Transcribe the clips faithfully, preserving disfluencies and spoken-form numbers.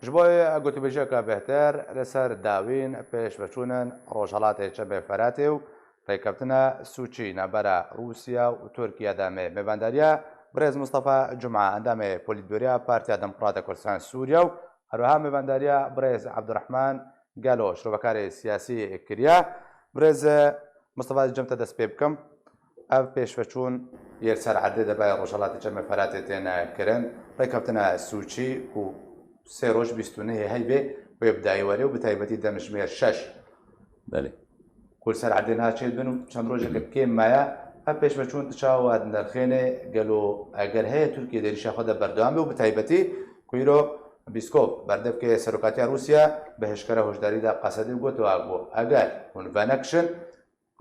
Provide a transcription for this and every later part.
Ji bo gotûbêjiyeke bêhtir li ser dawîn pêşveçûnin Rojhelatê Çemê Feratê û rêkeftina Sûçî navbera Rûsya û Tirkiye de me mêvandariya birêz Mistefa Cuma, endamê Polîtbûroya Partiya Demokrata Kurdistan Sûriye û herwiha mêvandariya birêz Ebdurehman Gelo, şrovekarê siyasî kiriye. Birêz Mistefa, ez cem te dest pê bikim. Ev pêşveçûn yê li ser erdê de berê Rojhelatê Çemê Feratê têne kirin. Rêkeftina Sûçî ku sê roj bîst û nehê heyvê wê bi dayî were û bi taybetî demjimêr şeş Belê. ku li ser erdê niha çêdibin û çend rojeke kêm maye, ev pêşveçûn tu çawa dinirxêne? Gelo eger heye Tirkiye di êrîşa xwe de berdewam be û bi taybetî ku îro Pîskov berdevkê serokatiya Rûsya bi hişkere hişdarî da Qesedê û gotiye ku eger hûn venekişin,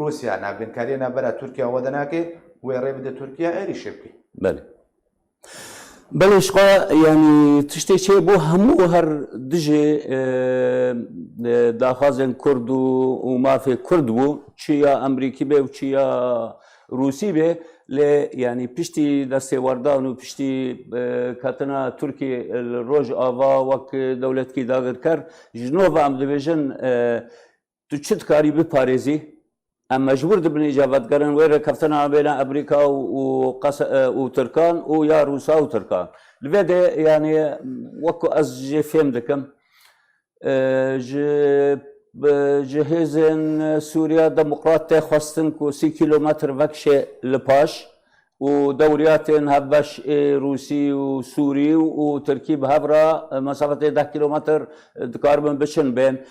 Rûsya navbînkariyê navbera Tirkiye û wede nake, wê rê bide Tirkiye êrîşê bike. Belê. Belê, ji xwe, yanî, tiştê çêbû hemû her dijî, e, e, daxwazên Kurd û, û mafê Kurd bû, çi ya Emerîkî be û çi ya Rûsî be, lê, yanî, piştî destêwerdan û piştî, e, ketina Tirkiyê li Rojava wek dewletkî dagirker, ji nû ve em dibêjin, e, tu çi dikarî biparêzî? Em mecbûr dibin îca vedigerin wê rêkeftina bêne Amerîka û, û Qes-, e, û Tirkan û ya Rûsa û Tirkan. Li vê de, yanî, wek ku ez jê fêm dikim, e, ji, bi, ji hêzên Sûriya Demokrat tê xwestin ku sî kîlometr vekişe li paş, û dewriyatên hevbeş ê Rûsî û Sûrî û Tirkî bi hev re, e, mesafetê deh kîlometr, e, dikaribin biçin bên.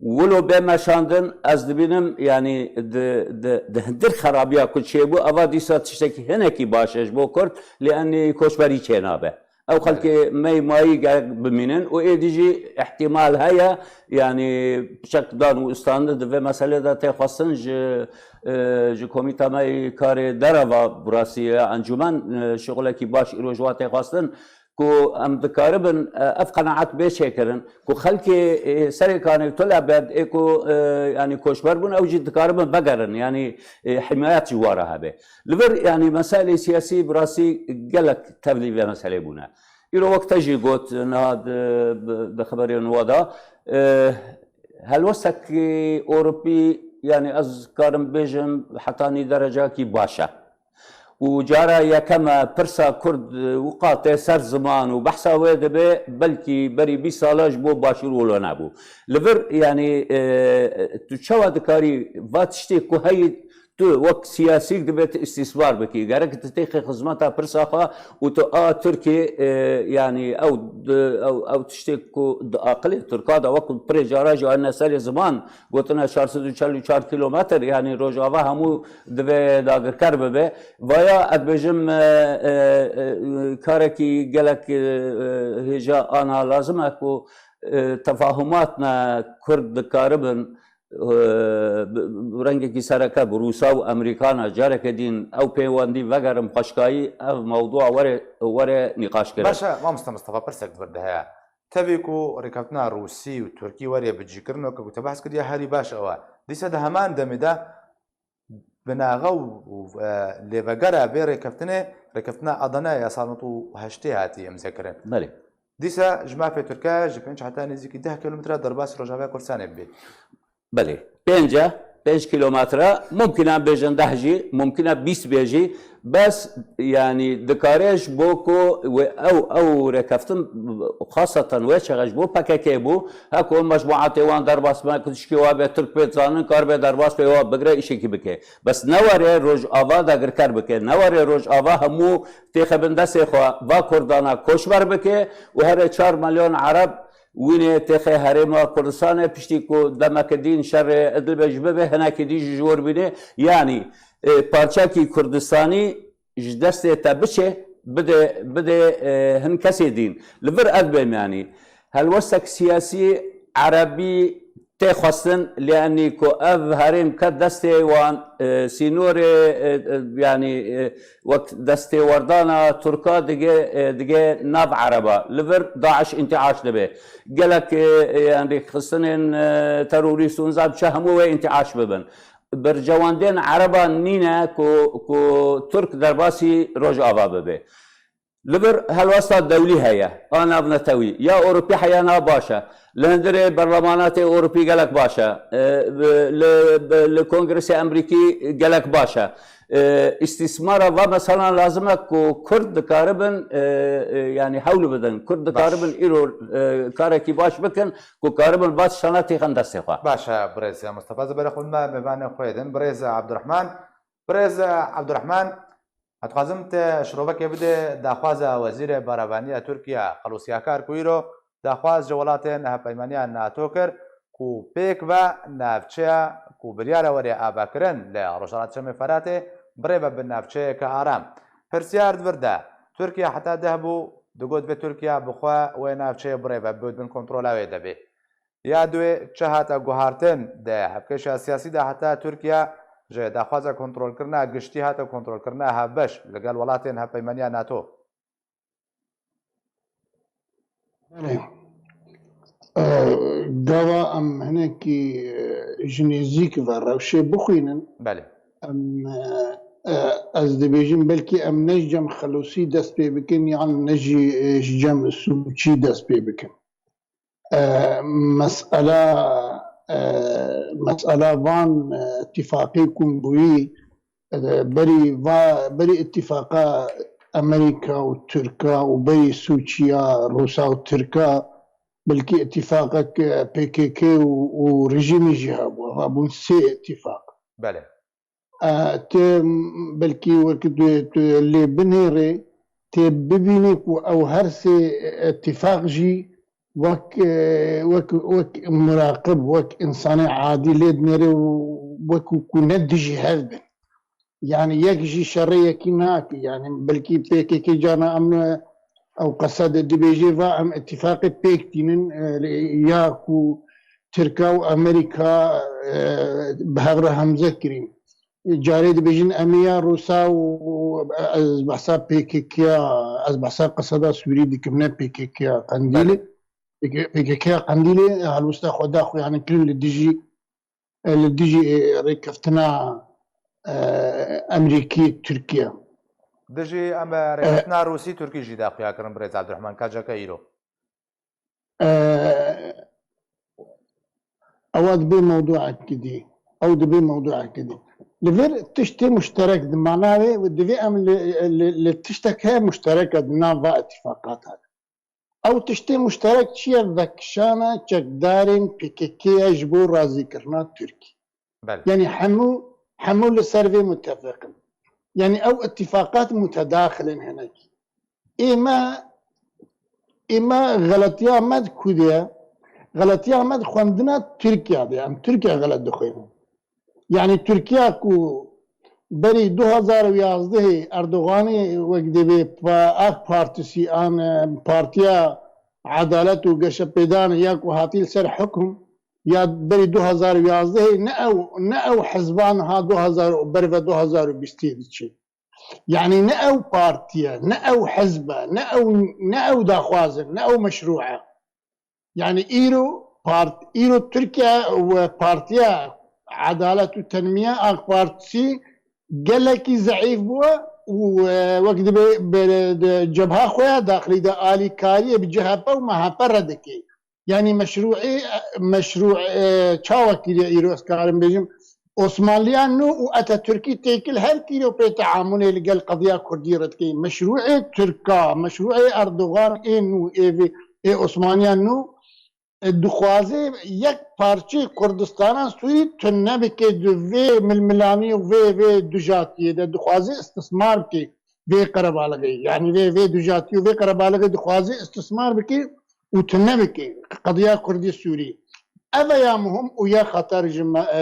Wilo bê meşandin, ez dibînim, yanî di, di, di hundir xerabiya ku çêbû, eva dîsa tiştekî hinekî baş e ji bo Kurd, lê enê koçberî çênabe. Ew xelkê me yê mayî gerek bimînin û êdî jî îhtîmal heye, yanî piçek dan û istandin di vê meselê de tê xwestin ji, e, ji Komîta me yê Karê Derava, bi rastî, encûmen, e, şixulekî baş îro ji wa tê xwestin ku em dikaribin, e, ev qenaet bê çêkirin ku xelkê, e, Serê Kanê û Tel Ebed ê ku, e, yanî koçber bûn, ew jî dikaribin vegerin, yanî, e, himayet ji wa re hebe. Li vir, yanî, meselê siyasî bi rastî gelek tevlî vê meselê bûne. Îro wek te jî got, niha di, di xeberên we de, e, helwestekî Ewropî, yanî ez karim bêjim, hetanî derecakî baş e. Û cara yekem e pirsa Kurd, e, wiqa tê ser ziman û behsa wê dibe, belkî berî bîst sala ji bo Başûr wilo nebû. Li vir, yanî, e, tu çawa dikarî va tiştê ku heyî tu wek siyasîk divê tu îstîsmar bikî. Gerek tu têxî xizmeta pirsa xwe û tu a Tirkiyê, e, yanî ew di-, ew, ew tiştê ku di aqilê Tirka de wek pirê cara jî hatine serê ziman, gotine çar sed û çel û çar kîlometr, yanî Rojava hemû divê dagirker bibe. Vaya ez dibêjim, e, e, e, karekî gelek, e, e, hêja ana lazim e ku, e, tefahumat me Kurd dikaribin, e, bi, bi rengekî sereke bi Rûsa û Emerîkana careke din ew pêwendî vegerin xweşkayî, ev mewdûa were, were nîqaşkirin. Baş e, mamoste Mistefa, pirsek di vir de heye. Tevî ku rêkeftina Rûsî û Tirkî were bicîkirin, weke ku te behs kiriye, herî baş ew e. Dîsa di heman demê de binaxe û, û, e, lêvegera vê rêkeftinê, rêkeftina Adana ya sal nod û heştê hatiye îmzekirin. Belê. Dîsa ji mafê Tirke ji pênc heta nêzîkî deh kîlometre derbasî Rojavaya Kurdistanê bibê. Belê. Pênc e, pênc kîlometre, mumkin e bêjin deh jî, mumkin e bîst bê jî. Bes, yanî, dikare ji bo ku wê ew, ew rêkeftin, xaseten wê çaxê ji bo P K K bû, heko mecmuatê wan derbas be, ku tişkî wa be, Tirk pê dizanin, kar be derbas pê wa bigire, îşekî bike. Bes ne were Rojava dagirker bike, ne were Rojava hemû têxe bin destê xwe va Kurdana koçber bike û here çar milyon Ereb wînê têxe herêma Kurdistanê, piştî ku demeke din şerê Idlibê jî bibe, hinekî din jî ji wir bîne. Yanî, e, parçekî Kurdistanî ji destê te biçe, bide, bide, e, hin kesê din. Li vir ez bêm, yanî helwestek siyasî Erebî tê xwestin, lê enî ku ev herêm ket destê wan, e, sînorê, e, e, yanî, e, wek destêwerdana Tirka dige, e, dige nav Ereba. Li vir DAIŞ întiaş dibe. Gelek, e, e, yanî xistinên, e, terorîst û nizam çi hemû wê întiaş bibin. Berjewendên Ereban nîne ku, ku Tirk derbasî Rojava bibe. Li vir helwesta dewlî heye, a navnetewî, ya Ewropî heye, na baş e. Li hundirê berlemanatê Ewropî gelek baş e. E, li, li Kongresê Amerîkî gelek baş e. E, îstîsmara va meselan lazim e ku Kurd dikaribin, e, e, yanî hewl bidin. Kurd dikaribin îro, e, karekî baş bikin ku karibin va tiştana têxin destê xwe. Baş e, birêz Mustafa. Ez ê berê xwe bidime mêvanê xwe din. Birêz Abdurrahman. Birêz Abdurrahman, ez dixwazim te şirovekê bide daxwaza Wezîrê Berevanî ya Tirkiye Xelûs Yakar ku îro daxwaz ji welatên Hevpeymaniya NATO kir ku pêk ve navçeya ku biryar e were avakirin li Rojhilata Çemê Feratê birêve bi navçeyeke aram. Pirsiyar di vir de, Tirkiye heta deh bû, digot vê Tirkiye bi xwe wê navçeyê birêve, bibin kontrola wê de bê. Ya duê çi hate guhartin di hevkêşa siyasî de heta Tirkiye ji daxwaza kontrolkirina giştî hate kontrolkirina hevbeş li gel welatên Hevpeymaniya NATO? Belê. E, gava em hinekî, e, ji nêzîk ve rewşê bixwînin. Belê. Em, e, e, ez dibêjim belkî em ne ji cem Xelûsî dest pê bikin yan ne jî, e, ji cem Sûçî dest pê bikin. E, mesela, e, mesela van, e, îtîfaqê ku bûyî, e, berî va, berî îtîfaqa Amerîka û Tirka û berî Sûçiya, Rûsa û Tirka, belkî îtîfaqek, e, P K K û, û rejîmê jî hebû. Eva bûn sê îtîfaq. Belê. E, tu belkî wek tu, tu lê binêrê, tê bibînê ku ew her sê îtîfaq jî wek, e, wek, wek muraqib, wek însanê adî lê dinêrê û wek ku ne dijî hev bin. Yani yek jî şerê yekî nake. Yani belkî P K K carna em, e, ew qesed dibêjê va em îtîfaqê pêk tînin, e, ya ku Tirka û Amerîka, e, bi hev re hemze kirîn. Carê dibêjin em ê ya Rûsa û, û ez behsa P K K ya, ez behsa qeseda Sûrî dikim, ne P K K ya Qendîlê. Belê. P K K ya Qendîlê helwesta xwe da xwe, yani kirin li dijî, e, li dijî, e, rêkeftina, e, Amerîkî Tirkiye. Dijî em, e, rêkeftina Rûsî Tirkî jî daxuya kirin birêz Abdurrahman, ka ceke îro. E, ewa dibê mewduekî dî. Ew dibê mewduekî dî. Li vir tiştê muşterek di manavê, divê em li, li, li tiştek heye muşterek e di nav va îtîfaqata de. Ew tiştê muşterek çi ye? Vekişana çekdarên P K K ye ji bo razîkirina Tirkî. Belê. Yani hemû, hemû li ser vê mutefiq in. Yani ew îtîfaqat mutedaxil in hinekî. Ê me, ê me xeletiya me di ku de ye? Xeletiya me di xwendina Tirkiye de ye. Em Tirkiye xelet dixwînin. Yani Tirkiye ku berî du hazar û yazdehê Erdoganê wek dibê pa-, AK Partisi an, e, Partiya Edalet û Geşepêdanê ya ku hatî li ser hukm, ya berî du hazar û yazdehê ne ew, ne ew hizba niha du hazar û berve du hazar û bîstê diçe. Yani ne ew partiye, ne ew hizbe, ne ew, ne ew daxwazin, ne ew meşrû e. Yani îro part-, îro Tirkiye we Partiya Edalet û Tenmiya, AK Partisi, gelekî zeîf bû û, e, wek dibe be-, de cebha xwe ya daxilî de alîkariyê bi C H P û M H P re dike. Yani meşrûê, meşrû, e, çawa kiriye îro ez karim bêjim, Osmanliya nû û Atatürkî têkil her kîro pê teamûnê li gel qediya Kurdî re dike. Meşrûê Tirka, meşrûê Erdogan ê nû, ê vê, ê Osmaniya nû, e, dixwaze yek parçeyê Kurdistana Sûrî tune bike di vê milmilanî û vê, vê dujatiyê de dixwaze istismar bike vê qerebalixê. Yani vê, vê dujatî û vê qerebalixê dixwaze istismar bike û tune bike qediya Kurdî Sûrî. Ev e ya muhim û ya xeter ji me, e,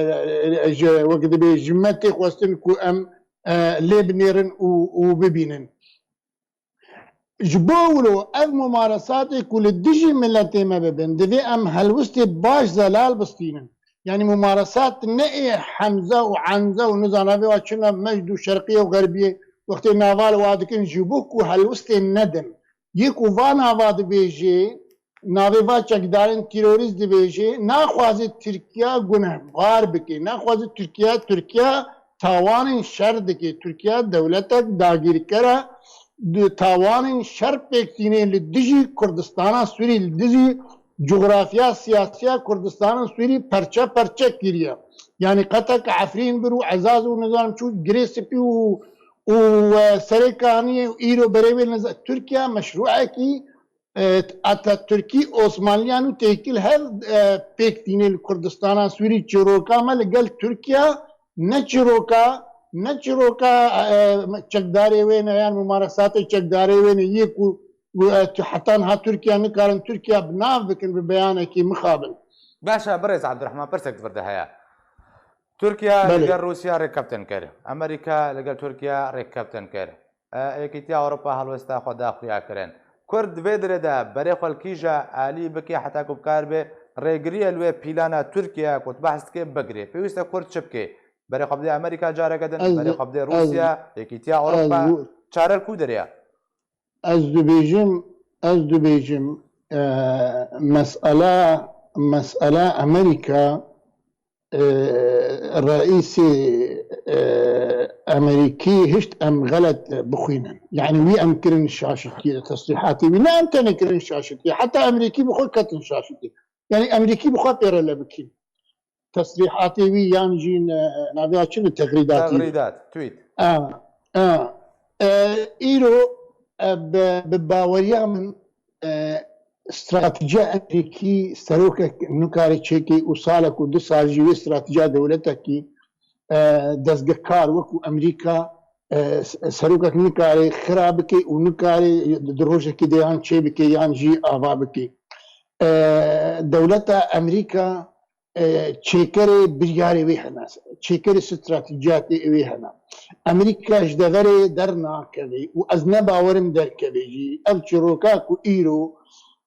e, ji, wek dibê ji me tê xwestin ku em, e, lê binêrin û, û bibînin. Ji bo wilo ev mumaresatê ku li dijî miletê me bibin, divê em helwistê baş zelal bistînin. Yani mumaresat ne ê hemze û enze û nizana vê wa çi ne, mejd û şerqiyê û xerbiyê, wextê nava li wa dikin ji bo ku helwistê nedin. Yê ku va nava dibêjê, navê va çekdarên terorîst dibêjê, naxwaze Tirkiye gunehbar bike, naxwaze Tirkiye, Tirkiye tawanên şer dike, Tirkiye dewletek dagîrker e, di tawanên şer pêk tînê li dijî Kurdistana Sûrî, li dijî cografya siyasiya Kurdistana Sûrî perçe perçe kiriye. Yanî qetek Efrîn bir û Ezaz û nizam çû Girê Spî û, û, e, Serê Kaniyê û îro berê wê niza-, Tirkiye meşrûekî, e, Atatürkî Osmanliyan û têkil hev, e, pêk tînê li Kurdistana Sûrî çîroka me li gel Tirkiye ne çîroka, ne çîroka, e, çekdarê wê ne yan mumaresatê çekdarê wê ne yê ku, ku, e, tu heta niha Tirkiye nikarin Tirkiye bi nav bikin bi beyanekî mixabin. Baş e, birêz Abdurrahman, pirsek vir de heye. Tirkiye Belê. li gel Rûsya rêkeftin kir. Amerîka li gel Tirkiye rêkeftin kir. E, Yekîtiya Ewropa helwesta xwe da xuya kirin. Kurd di vê dirê de berê xwe li kîja alî bike heta ku bikaribe rêgiriyê li wê pîlana Tirkiye ku tu behs dikê bigirê. Pêwîst e Kurd çi bike? Berê xwe bidê Amerîka careke din, Ez, berê xwe bidê ez, Rûsya, Yekîtiya ez Ewropa. Çare li ku derê ye? Ez dibêjim, ez dibêjim, e, mesela, mesela Amerîka, e, reîsê, e, Amerîkî hişt em xelet bixwînin. Yani wî em kirin şaşitiyê, tesrîhatê wî. Ne em tenê kirin şaşitiyê. Heta Amerîkî bi xwe ketin şaşitiyê. Yani Amerîkî bi xwe pêrele bikîn. Tesrîhatê wî yan jî ne-, navê çi bi tegrîdatî? Tegrîdat, tweet. A, a. E, îro, e, bi, bi baweriya min, e, stratejiya Amerîkî serokek nikare çêkê û salek û du sal jî wê stratejiya dewletekî, e, dezgehkar wekû Amerîka, e, s-, serokek nikare xira bike û nikare di rojekê de yan çê bike yan jî ava bike. E, dewleta Amerîka, e, çêkerê biryarê wê hene, çêkerê stratejiyatê wê hene. Amerîka ji deverê dernakeve û ez ne bawerim derkeve jî. Ev çîroka ku îro,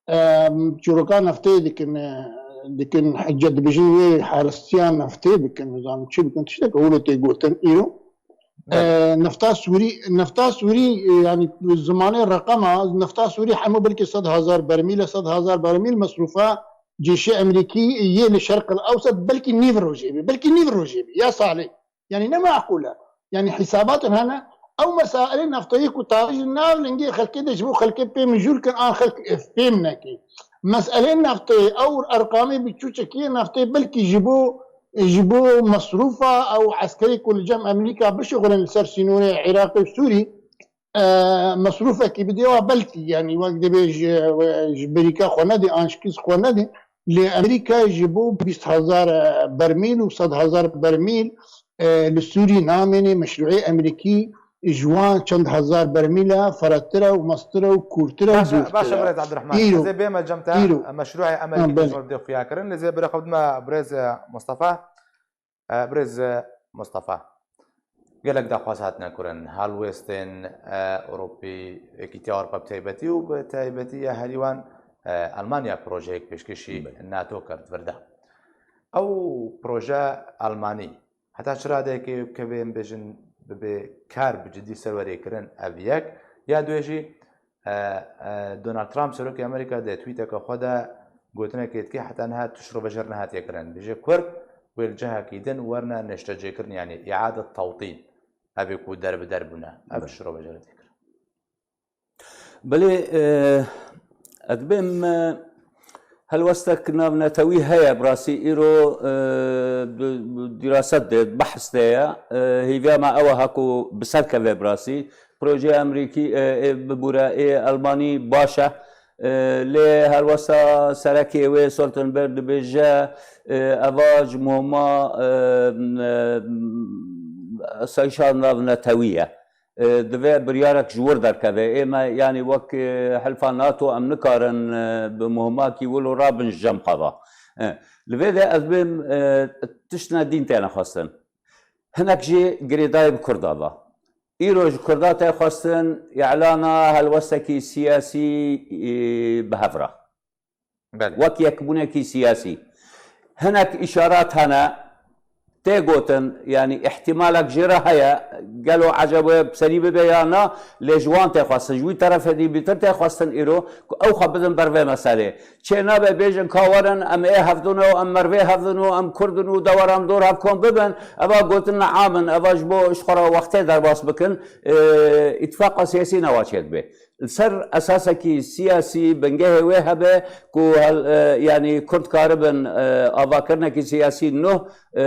e, çîroka neftê dikin, e, dikin hece dibêjin wê haristiya neftê bikin, nizanim çi bikin, tiştek hûn tê gotin îro. Belê. E, nefta Sûrî, nefta Sûrî, e, yani zimanê reqema, nefta Sûrî hemû belkî sed hezar bermîl e, sed hezar bermîl mesrûfa cêşê Amerîkî yê li Şerqil Ewset belkî nîv rojê bî, belkî nîv rojê bî, ya salê. Yani ne maqûl e. Yani hîsabatên hene, ew mesailê nefteyê ku tarî ji nav lingê xelkê de ji bo xelkê pê mijûl kin, an xelk, e, fêm nekin. Meselê nefteyê, ew erqamê biçûçekî yê nefteyê belkî ji bo ji bo mesrûfa ew eskerê ku li cem Amerîka bişuxulin li ser sînorê Iraqê û Sûrî, e, mesrûfekî bidê wa belkî, yanî wek dibê ji, ji berîka xwe nedê, an ji kîs xwe nedê. Lê Amerîka ji bo bîst hezar bermîl û sed hezar bermîl, e, li Sûrî namênê meşrûê Amerîkî ji wan çend hezar bermîla ferehtir e û mestir e û kûrtir e û Baş e, dûrtir baş e, e. Birêz Abdurrahman. Îro, Ez ê bême cem te, îro. e, meşrûê Amerîkî Ha, belê. ji we dê xuya kirin, lê zê bire xwe bidime birêz, e, Mustafa. E, birêz, e, Mustafa. Gelek daxwaz hatine kirin. Helwêstên, e, Ewropî, Yekîtiya Ewropa bi taybetî û bi taybetî ya herî wan, e, Almanya projeyek pêşkêşî Belê. nato kir di vir de. Ew proje Almanî, Heta çi radeyekê bikeve, em bêjin, bibe kar bi cidî ser were kirin, ev yek. Ya duê jî, e, e, Donald Trump, serokê Amerîka, di tweeteke xwe de gotinekê dike, heta niha tu şirovejêr nehatiye kirin. Bêje Kurd wê li cihekî din werne neştecêkirin, yanî îadet tewtîn. Ev ê ku derbider bûne. Ev Belê. şirovejêr tê kirin. Belê, e, ez dibêm, e, helwestek navnetewî heye, bi rastî îro, e, di, di dîraset de, di behs de ye. E, hêviya me ew e, ha ku bi ser keve, bi rastî. Projeya Amerîkî, e, ê bibûre, ê Elmanî baş e. E, lê helwesta serekê wê Stoltenberg dibêje, e, eva ji muhima, e, e, asayişa navnetewî ye. E, divê biryarek ji wir derkeve. Ê me, yanî wek, e, hilfa nato em nikarin, e, bi muhimakî wilo rabin ji cem xwe ve. E, li vê de ez bêm, e, tiştine dîn têne xwestin. Hinek jî girêdayî bi Kurda ve. Îro ji Kurda tê xwestin îlana helwestekî siyasî, e, bi hev re. Belê. Wek yekbûnekî siyasî. Hinek îşarat hene, tê gotin, yanî îhtimalek jê re heye, gelo ecebo bi serî bibe ya na, lê ji wan tê xwestin, ji wî terefê dî bîtir tê xwestin îro ku ew xwe bidin ber vê meselê. Çê nabe bêjin ka werin, em ê hevdin û em mervê hevdin û em Kurd in û deweran dor hev kom bibin, eva gotin neam in, eva ji bo ji xwe re wextê derbas bikin, e, îtifaqa siyasî newa çêdibe. Li ser esasekî siyasî bingehê wê hebe ku hel, e, yanî Kurd karibin, e, avakirinekî siyasî nuh, e,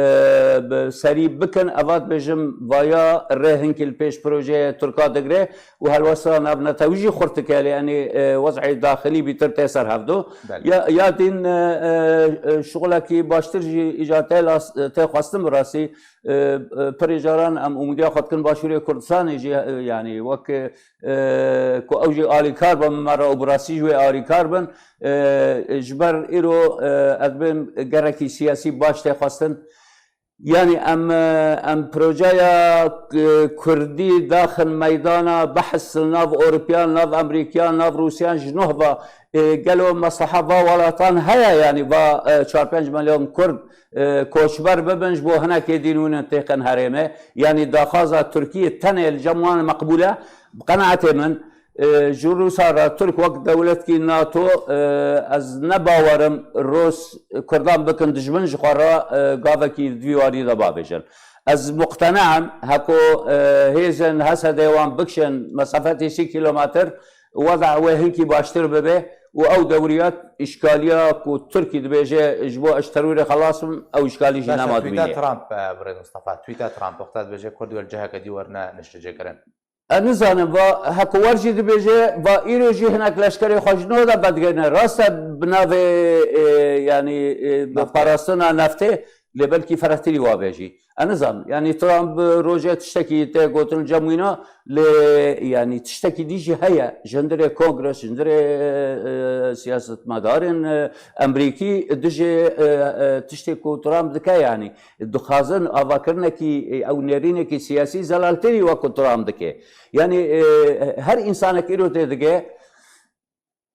bi serî bikin. Eva dibêjim vaya rê hinkî li pêş projeyê Tirka digre û helwesta navnetewî jî xurt dike, lê yanî, e, wez'ê daxilî bîtir tê ser hevdu. Belê. Ya, ya dîn, e, e, e, şixulekî baştir jî îca tê las-, tê xwestin bi rastî, e, e, pirê caran em umûdiya xwe dikin Başûrê Kurdistanê jî, e, yanî wek, e, e, ku ew jî alîkar bin me re û bi rastî ji wê alîkar bin. E, ji ber îro, e, ez dibêm gerekî siyasî baş tê xwestin. Yanî em, e, em projeya, e, Kurdî daxin meydana behs li nav Ewropiyan, nav Amerîkiyan, nav Rûsiyan ji nuh ve, e, gelo mesleha va welatan heye, yanî va, e, çar pênc milyon Kurd, e, koçber bibin ji bo hinekê dîn wînin têxin herêmê. Yanî daxwaza Tirkiyê tenê li cem wan meqbûl e. Bi qenaetê min, e, ji Rûsa re Tirk wek dewletkî nato, e, ez ne bawerim Rûs Kurdan bikin dijmin ji xwe re, e, gavekî di vî warî de bavêjin. Ez muqtena im, heko, e, hêzên H S D'ê wan bikişin mesafetê sî kilometr, weda wê hinkî baştir bibe û ew dewriyat îşkaliya ku Tirkî dibêje ji bo ez ji terorê xelas bim, ew îşkalî jî Baş e, nema tweeta dimîne. Trump, e, birêz Mustafa, tweeta Trump, wexta dibêje Kurd wê li ciheke dî werine niştecêkirin. Ez nizanim, va heko wer jî dibêje, va îro jî hinek leşkerê xwe ji nû de vedigihîne. Rast e, bi navê, e, yanî, e, bi Naftê. parastina neftê, lê belkî ferehtirî wa be jî. Ez nizanim. Yanî Trump, e, rojê tiştekî tê gotin cem wîna, lê yanî tiştekî dî jî heye. Ji hundirê kongres, ji hundirê, e, e, siyasetmedarên, e, Emerîkî dijî, e, e, tiştê ku Trump dike, yanî dixwazin avakirinekî, e, ew nêrînekî siyasî zelaltirî wek ku Trump dike. Yanî, e, her însanek îro tê dige,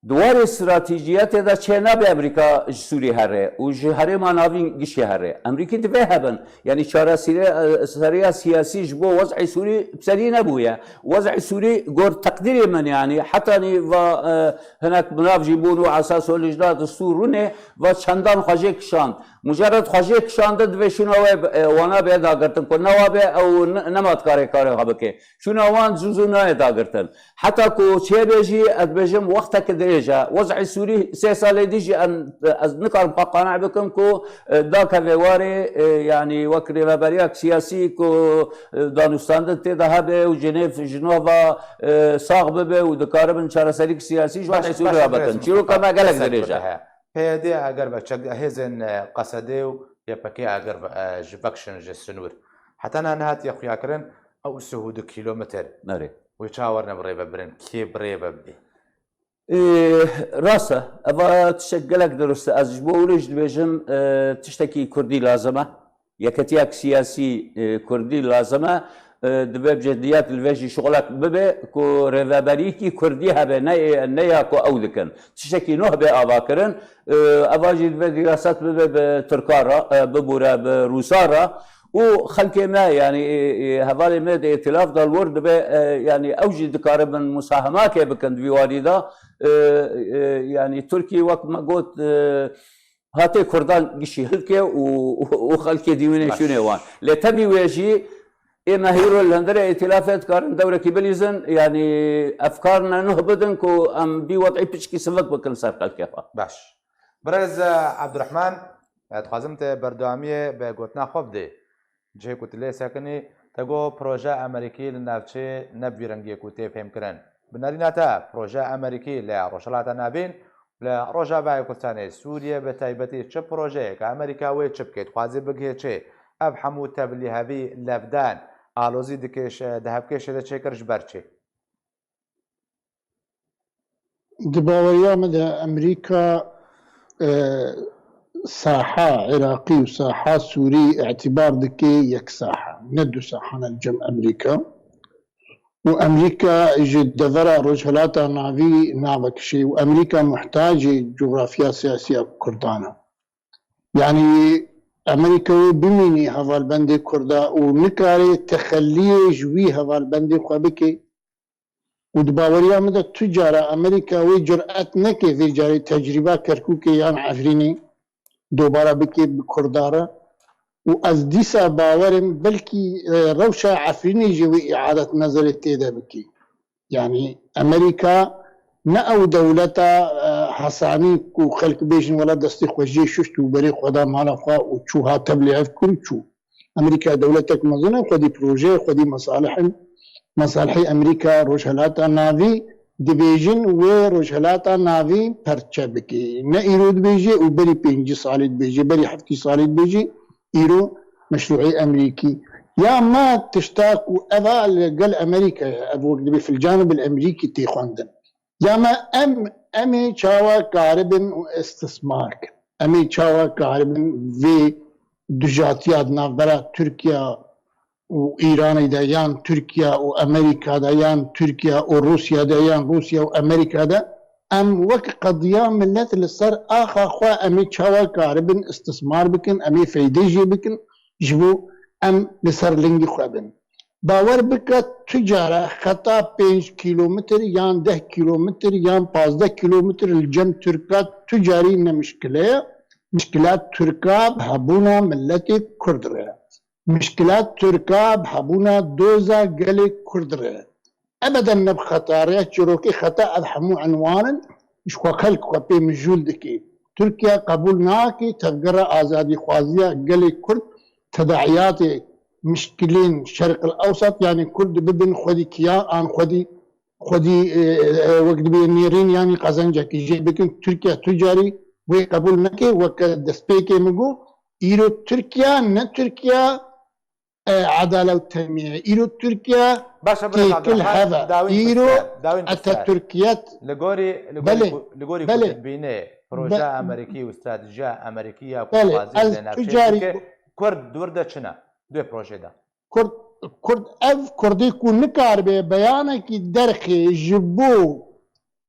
di warê stratejiyetê de çê nabe Amerîka ji Sûrî here û ji herêma navîn gişê here. Amerîkî divê hebin. Yanî çareseriya, e, seriya siyasî ji bo wez'ê Sûrî serî nebûye. Wez'ê Sûrî gor teqdîrê min, yanî hetanî va, e, hinek bi nav jî bûn û esas û lijna distûr rûnê va çendan xwe jê kişand. Mucerred xwe jê kişande divê şûna wê, e, wana bê dagirtin ku newa bê ew ne, nema dikarê karê xwe bike. Şûna wan zû zû nayê dagirtin. Heta ku çêbe jî, ez dibêjim, wexteke dirêj e. Wez'ê Sûrî sê salê dî jî em, ez nikarim xwe qane bikim ku, e, dakeve warê, e, yanî wek rêveberiyek siyasî ku, e, danûstandin tê de hebe û Cenêv, Jinova, e, sax bibe û dikaribin çareserîk siyasî ji Baş, wextê Sûrî baş, re birêz bikin. Çîroka Mustafa, me gelek dirêj e. P Y D eger ve çek hêzên, e, Qesedê û Y P G eger ve, e, ji vekişin ji sinûr. Heta niha nehatiye xuyakirin ew sih û du kilometr. Nerê. Wê çawa werine bi rê ve birin, kê bi rê ve bibê? Ê, rast e. Eva tiştek gelek dirust e. Ez ji bo wilo jî dibêjim, e, tiştekî Kurdî lazim e. Yeketiyek siyasî, e, Kurdî lazim e. E, divê bi ciddiyet li vê jî şixulek bibe ku rêveberiyekî Kurdî hebe, ne, ne ya ku ew dikin. Tiştekî nû hebe avakirin. E, eva jî divê dîraset bibe bi Tirka re, e, bibûre bi Rûsa re. Û xelkê me, yanî, e, e, hevalê me di îtîlaf de li wir dibe, e, yanî ew jî dikaribin musahemakê bikin di vî warî de. E, e, yanî Tirkî wek me got, e, hatê Kurdan gişî hilke û, û, û xelkê dîwînê Baş. Şûnê wan. Lê tevî wê jî ê me hîro li hundirê îtîlafê dikarin dewrekî bilîzin, yanî efkar ne nuh bidin ku em vî wed'î piçkî sivik bikin ser xelkê xwe. Baş. Birêz, e, Ebdurehman, e, dixwazim te berdewamiyê bi gotina xwe bidê. Cihê ku tu lê sekinî, te got proje Amerîkî li navçeyê ne bi vî rengiyê ku tê fêhmkirin. Bi nerîna te, proje Amerîkî li Rojhilata Navîn, li Rojavayê Kurdistanê, Sûriyê bi taybetî çi projeyeke Amerîka wê çi bike, dixwazê bigihê çê? Ev hemû tevlîhevî, levdan, alozî dikêş-, di hevkêşê de çêkir ji ber çi? Di baweriya min de Amerîka, e, saha Iraqî û saha Sûrî îtîbar dike yek saha, ne du saha ne cem Amerîka. Û Amerîka ji devera Rojhilata Navî navekişî û Amerîka muhtacê coğrafya siyasî ya Kurdan e. Yanî Amerîka wê bimînî hevalbendê Kurda û nikarê texeliyê ji wî hevalbendê xwe bike. Û di baweriya min de tu cara Amerîka wê curet neke vê carê tecrîba Kerkûkê yan Efrînê dobara bike bi Kurda re. Û ez dîsa bawer im belkî, e, rewşa Efrînê jî wê îadet nezerê tê de bike. Yanî Amerîka ne ew dewleta, e, hesanî ku xelk bêjin wela destê xwe jê şuşt û berê xwe da mala xwe û çû hat tevlî ev kur û çû. Amerîka dewletek mezin e, xwedî projeyê, xwedî mesalihên, mesalihê Amerîka Rojhelata Navî dibêjin wê Rojhelata Navî perçe bike. Ne îro dibêje û berî pêncî salî dibêje, berî heftî salî dibêje, îro meşrûê Amerîkî. Ya me tişta ku eva li gel Amerîka ye, ev wek dibê filcanê bil Amerîkî tê xwendin. Ya me em, em ê çawa karibin û istismar kin? Em ê çawa karibin vê dijatiya di navbera Tirkiye û Îranê de, yan Tirkiye û Amerîka de, yan Tirkiye û Rûsya de, yan Rûsya û Amerîka de, em wek qediya milet li ser axa xwe em ê çawa karibin istismar bikin, em ê feyde jê bikin, ji bo em li ser lingî xwe bin. Bawer bike, tu cara xeta pênc kîlometr yan deh kîlometr yan pazdeh kîlometr li cem Tirka tu carî ne mişkile ye. Mişkila Tirka bi hebûna miletê Kurd re ye. Mişkila Tirka bi hebûna doza gelê Kurd re ye. Ebeden ne bi xeta re ye, çîrokê xeta ev hemû enwan in, ji xwe xelk xwe pê mijûl dike. Tirkiye qebûl nake tevgera azadîxwaziya gelê Kurd tedaiyatê mişkilên Şerqil Ewsat, yanî Kurd bibin xwedî kiyan an xwedî, xwedî, e, e, wek dibê nêrîn yanî qezencekî jê bikin. Tirkiye tu carî wê qebûl neke, weke destpêkê min got, îro Tirkiye ne Tirkiye, e, edale û tenmî ye. Îro Tirkiye Baş e, birêz têkil Abdurrahman, hev e. Dawîn Îro pirsiyar, dawîn pirsiyar. Etetirkiyet Li gorî, li gorî Belê. ku, li gorî ku Belê. tu dibînê projeya Be- Amerîkî û stratejiya Amerîkî ya ku Belê, dixwazî ez lê tu navçeyê carî bike, Kurd di wir de çi ne? Di wê projeyê de. Kurd, Kurd ev Kurdê ku nikaribe beyanekî derxê ji bo,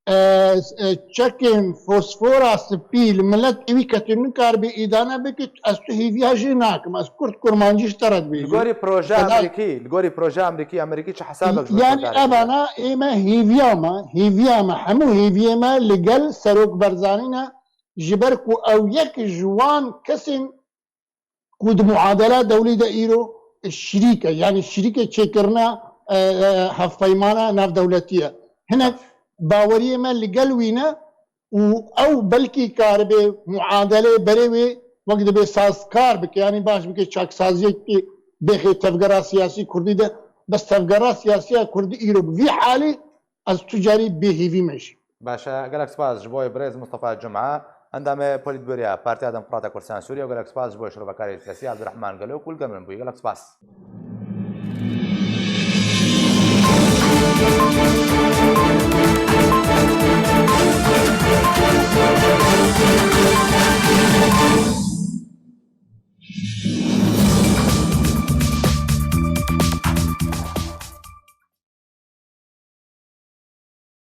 e, e, çekên fosfora spî li milet ewî ketî nikaribe îdane bike, ez tu hêviya jê nakim. Ez Kurd kurmancî ji te re Li dibêjim. gorî projeya Feda- Amerîkî, li gorî projeya Amerîkî, Amerîkî çi hesabek ji bo Yanî Kurdan evana ê me hêviya me, hêviya me, hemû hêviyê me li gel Serok Berzanî ne, ji ber ku ew yek ji wan kesên ku di muadela dewlî de îro şirîk e, yanî şirîkê çêkirina, e, e, hevpeymana navdewletî ye. Hinek baweriyê me li gel wî ne û ew belkî karibe muadelê berê wê wek dibê sazkar bike, yanî baş bike çaksaziyekî bêxê tevgera siyasî kurdî de, bes tevgera siyasiya kurdî îro bi vî halî ez tu carî bêhêvî me jî. Baş e, gelek spas ji bo birêz Mustafa Cuma, endamê Polîtbûroya Partiya Demokrata Kurdistan Sûriye û gelek spas ji bo şirovekarê siyasî Abdurrahman Gelo ku li gel min bûye. Gelek spas.